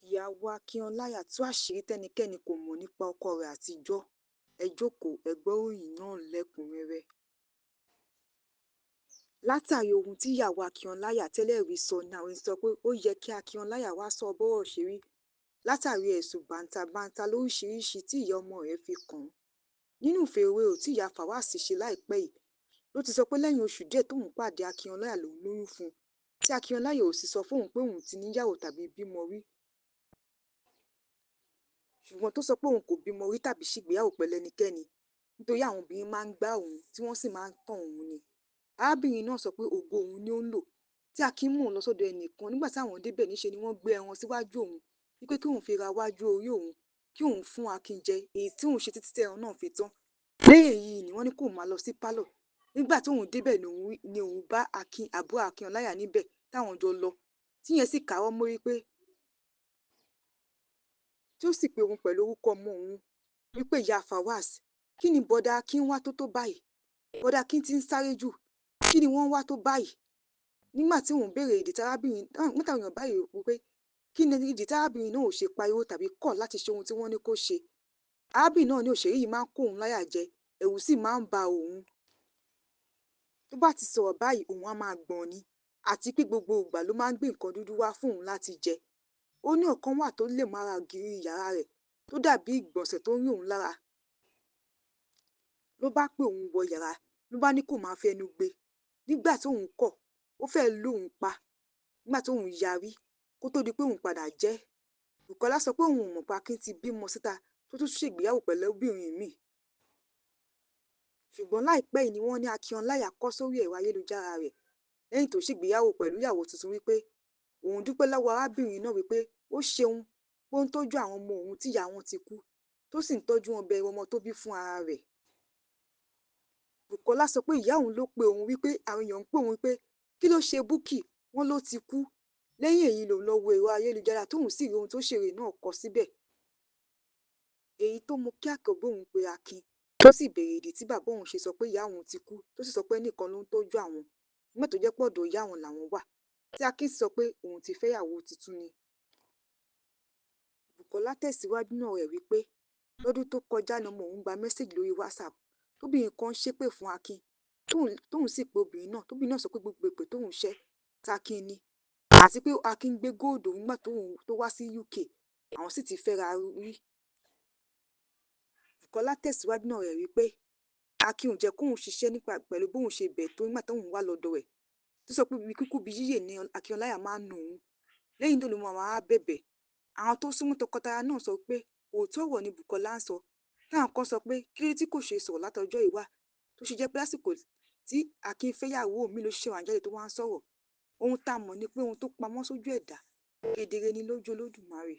Ìyàwó Akin Ọláìyà tú àṣírí tẹ́nikẹ́ni kò mọ̀ nípa ọkọ rẹ̀ àtijọ́. Ẹ jókòó ẹ gbọ́ ìròyìn náà lẹ́kùn-ún-rẹ́rẹ́. Látàrí ohun tí ìyàwó Akin Ọláìyà tẹ́lẹ̀rí sọ ni àwọn èèyàn ti sọ pé ó yẹ kí Akin Ọláìyà wá sọ bọ́rọ̀ ṣe rí látàrí ẹ̀sùn bàǹtàbanta lóríṣiríṣi tí ìyá ọmọ rẹ̀ fi kàn án. Nínú ìfọ̀rọ̀wérọ̀ tí ìyá Fawaz ṣe láìpẹ́ yìí ló ti sọ pé lẹ́yìn oṣù díẹ̀ tóun pàdé Akin Ọláìyà lòun lóyún fún un, tí Akin Ọláìyà ò sì sọ fóun pé òun ti níyàwó tàbí bímọ rí, ṣùgbọ́n tó sọ pé òun kò bímọ rí tàbí ṣègbéyàwó pẹ̀lú ẹnikẹ́ni nítorí àwọn obìnrin máa ń gbá òun tí wọ́n sì máa ń tàn òun ni. Arábìnrin náà sọ pé ògo òun ni ó ń lò tí Akin mú òun lọ sọ́dọ̀ ẹnìkan. Nígbà táwọn débẹ̀, níṣe ni wọ́n gbé ẹran síwájú òun wípé kí òun fi ra iwájú orí òun kí òun fún Akin jẹ, èyí tí òun ṣe títí tí ẹran náà fi tán. Lẹ́yìn èyí ni wọ́n ní kóun máa lọ sí pálọ̀. Nígbà tóun débẹ̀ ni òun bá Akin, àbúrò Akin Ọláìyà, níbẹ̀ táwọn jọ lọ, tíyẹn sì káwọ́ mórí pé tí ó sì pe òun pẹ̀lú orúkọ ọmọ òun wípé, "Ìyá Fawaz, kí ni bọ̀dà Akin wá tó tó báyìí? Bọ̀dà Akin ti ń sáré jù. Kí ni wọ́n wá tó báyìí?" Nígbà tí òun béèrè ìdí tí arábìnrin nígbà táwọn èèyàn báyìí wípé kí ni ìdí tí arábìnrin náà ò ṣe pariwo tàbí kọ̀ láti ṣe ohun tí wọ́n ní kó ṣe, arábìnrin náà ní òṣèré yìí máa ń kó òun láyà jẹ, ẹ̀rù sì máa ń ba òun. Tó bá ti sọ̀rọ̀ báyìí, òun á máa gbọ̀n ni, àti pé gbogbo ìgbà ló máa ń gbé nǹkan dúdú wá fún òun láti jẹ. Ó ní ọ̀kan wà tó lẹ̀ mọ́ ara ògiri yàrá rẹ̀ tó dàbí ìgbọ̀nsẹ̀ tó ń yún òun lára. Ló bá pé òun wọ yàrá, ló bá ní kó máa fẹnu gbé. Nígbà tóun kọ̀, ó fẹ́ẹ́ lù òun pa nígbà tóun yarí kó tó di pé òun padà jẹ́. Bùkọ́lá sọ pé òun ò mọ̀ pé Akin ti bímọ síta tó tún ṣègbéyàwó pẹ̀lú obìnrin míì. Ṣùgbọ́n láìpẹ́ yìí ni wọ́n ní Akin Ọláìyà kọ sórí ẹ̀rọ ayélujára rẹ̀ lẹ́yìn tó ṣègbéyàwó pẹ̀lú ìyàwó tuntun wípé òun dúpẹ́ lọ́wọ́ arábìnrin náà wípé ó ṣeun pé ó ń tọ́jú àwọn ọmọ òun tí ìyá wọn ti kú, tó sì ń tọ́jú wọn bíi ọmọ tó bí fún ara rẹ̀. Bùkọ́lá sọ pé ìyá òun ló pe òun wípé àwọn èèyàn ń pè òun wípé kí ló ṣe Bukky, wọ́n ló ti kú. Lẹ́yìn èyí lòun lọ wo ẹ̀rọ ayélujára tóun sì rí ohun tóṣèré náà kọ síbẹ̀, èyí tó mú kí àkọ́bí òun pe Akin tó sì béèrè ìdí tí bàbá òun ṣe sọ pé ìyá òun ti kú, tó sì sọ pé ẹnìkan ló ń tọ́jú àwọn nígbà tó jẹ́ pé ọ̀dọ̀ ìyá òun làwọn wà, tí Akin sì sọ pé òun ti fẹ́yàwó tuntun ni. Bùkọ́lá tẹ̀síwájú nínú ọ̀rọ̀ rẹ̀ wípé lọ́dún tó kọjá ni ọmọ òun gba mẹ́sáàgì lórí WhatsApp tóbìnrin kan ń ṣépè fún Akin, tóun sì pe obìnrin náà, tóbìnrin náà sọ pé gbogbo èpè tóun ṣẹ́ tAkin ni, àti pé Akin gbé góòdù òun nígbà tó wá sí UK, àwọn sì ti fẹ́ra rí. Bùkọ́lá tẹ̀síwájú nínú ọ̀rọ̀ rẹ̀ wípé Akin ò jẹ́ kóun ṣiṣẹ́ nípa pẹ̀lú bóun ṣe bẹ̀ tó nígbà tóun wà lọ́dọ̀ rẹ̀, tó sọ pé bí kíkú bí yíyè ni Akin Ọláìyà máa ń na òun, lẹ́yìn náà ló máa wá bẹ̀bẹ̀. Àwọn tó súnmọ́ tọkọtaya náà sọ pé òótọ́ ọ̀rọ̀ ni Bùkọ́lá ń sọ, táwọn kan sọ pé kí ló dé tí kò ṣe sọ̀rọ̀ látọjọ́ yìí wá, tó ṣe jẹ́ pé lásìkò tí Akin fẹ́yàwó míì ló ṣẹ̀ṣẹ̀ wá ń jáde tó wá ń sọ̀rọ̀. Ohun tá a mọ̀ ni pé ohun tó pamọ́ sójú ẹ̀dá kedere ni lójú Olódùmarè.